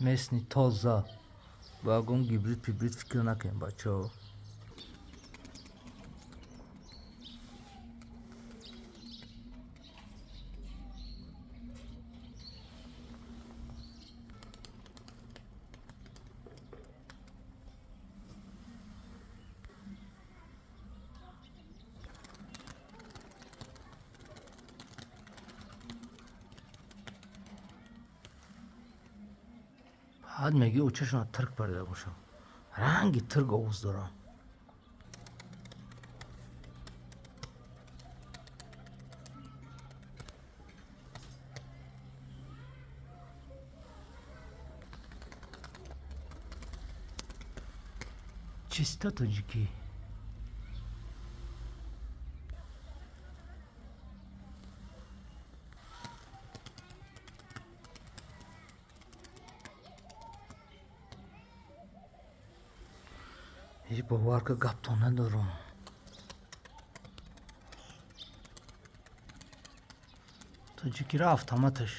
Местный, тоза, бо ягон гибрид пибрид фикр накунем, бачаҳо. Баъд мегӯи, очашона тирк парида бошам, ранги тирк овоз дорам. Чисто тоҷикӣ. Ҳеҷ бовар ка, гаптон надорам. Тоҷикиро автоматаш.